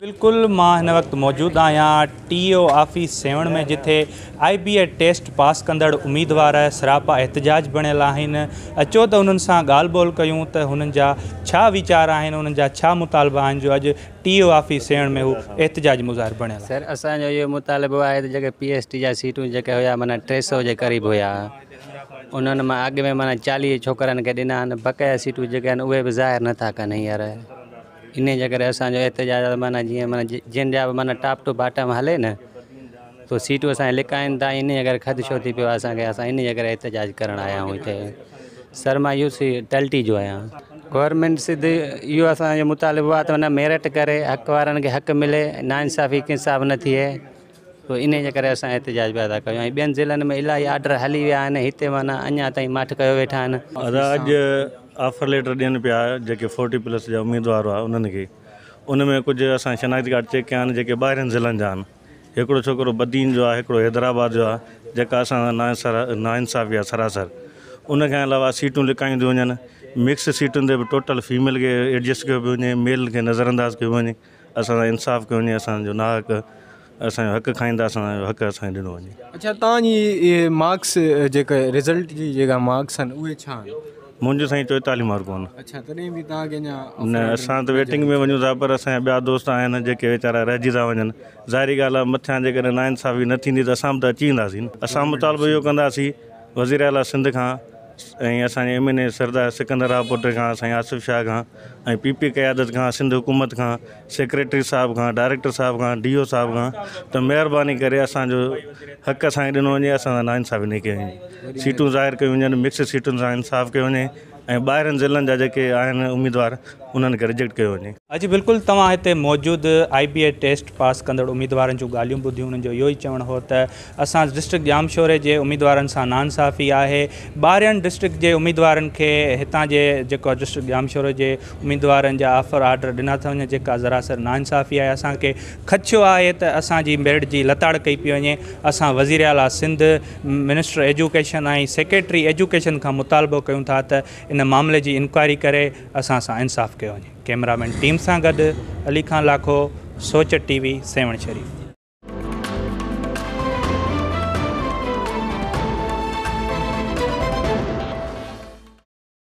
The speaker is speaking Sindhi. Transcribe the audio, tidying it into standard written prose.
بلڪل مان هن وقت موجود آهيان ٽي او آفيس سيوهڻ ۾ جٿي آئي بي اي ٽيسٽ پاس ڪندڙ اميدوار سراپا احتجاج بڻيل آهن اچو ته انهن سان ڳالهه ٻولهه ڪيون ته هنن جا ڇا ويچار آهن انهن جا ڇا مطالبا آهن جو اڄ ٽي او آفيس سيوهڻ ۾ هو احتجاجي مظاهرو بڻيل آهن. سر اسان جو اهو مطالبو آهي ته جيڪي پي ايس ٽي جا سيٽون جيڪي هيا معنيٰ 300 جي قريب هيا انهن مان اڳ ۾ معنيٰ 40 ڇوڪرن کي ڏنا آهن بقايا سيٽون جيڪي آهن اهي به ظاهر نٿا ڪن هينئر. انهيء جي ڪري اسان جو احتجاج آهي ته معنيٰ جيئن معنيٰ جن جا به معنيٰ ٽاپ ٽو باٽم هلي نه تو سيٽون اسان جي لڪائن ٿا انهيء جي ڪري خدشو ٿي پيو آهي اسان کي اسان انهيء جي ڪري احتجاج ڪرڻ آيا آهيون هتي سر مان يو سي ٽلٽي جو آهيان. گورنمينٽ سڌ اهو اسان جو مطالبو آهي ته معنيٰ ميرٽ ڪري حق وارن کي حق ملي ناانصافي ڪنهن سان به نه ٿئي پوء انهيء جي ڪري اسان احتجاج پيا ٿا ڪيون ۽ ٻين ضلعن ۾ الاهي آرڊر هلي ويا آهن هتي معنيٰ اڃا تائين ماٺ ڪيو ويٺا آهن. ادا اڄ آفر ليٽر ڏين پيا جيڪي فورٽي پلس جا اميدوار هئا انهن کي ان ۾ ڪجهه اسان شناختي ڪارڊ چيڪ ڪيا آهن جيڪي ٻاهرين ضلعن جا آهن هڪڙو ڇوڪرو بدين جو آهي هڪڙو حيدرآباد جو آهي جيڪا اسان سان ناانصافي آهي سراسر ان کان علاوه سيٽون لڪايون ٿيون وڃن مڪس سيٽن تي به ٽوٽل فيميل کي ايڊجسٽ ڪيو پيو وڃي ميل کي نظر انداز ڪيو پيو وڃي اسان سان انصاف ڪيو وڃي اسان جو ناحق اسان جو حق کائيندا اسان جو حق اسان کي ڏنو وڃي. اڇا توهان جي اهي مارڪس جيڪا رزلٽ جي جيڪا مارڪس آهن اهي ڇا آهن؟ منهنجو سائين 44 مارڪون آهن. اڇا تڏهن به توهان کي اڃا نه اسان ته ويٽنگ ۾ وڃون ٿا پر اسان جا ٻيا دوست آهن جيڪي ويچارا رهجي ٿا وڃن ظاهري ڳالهه آهي مٿيان جيڪڏهن ناانصافي نه ٿيندي ته اسان به ته اچي وينداسين اسان مطالبو اهو ڪنداسين وزير اعليٰ سنڌ کان ۽ اسان جي M N A Sardar Sikandar Rahpoto کان سائين آصف شاهه کان ۽ پي پي قيادت کان سنڌ حڪومت کان سيڪريٽري صاحب کان ڊائريڪٽر صاحب کان ڊي او صاحب کان ته مهرباني ڪري اسان جو حق اسان کي ڏنو وڃي اسان سان ناانصافي نه ڪئي وڃي سيٽون ظاهر ڪيون وڃن مڪس سيٽن سان انصاف ڪيو وڃي ۽ ٻاهرين ضلعن جا جيڪي آهن اميدوار انهن کي رجيڪٽ ڪيو وڃي. اڄ بلڪل توهان هتي موجود آئي بي اي ٽيسٽ پاس ڪندڙ اميدوارن جون ڳالهيون ٻڌيون انهن جو اهو ئي چوڻ هو ته اسان ڊسٽرڪٽ ڄامشوري جي اميدوارن سان ناانصافي آهي ٻاهرين ڊسٽرڪٽ جي اميدوارن کي هتان جي جيڪو ڊسٽرڪٽ ڄامشوري جي اميدوارن جا آفر آرڊر ڏنا ٿا وڃن جيڪا سراسر ناانصافي آهي اسان کي خدشو آهي ته اسان جي ميرٽ جي لتاڙ ڪئي پئي وڃي اسان وزير اعليٰ Sindh minister education ۽ secretary education کان مطالبو ڪيون ٿا ته ان معاملي جي انڪوائري ڪري اسان سان انصاف ڪيو وڃي ڪئميرا مين ٽيم سان گڏ علي خان لاکو سوچ ٽي وي سيوهڻ شريف.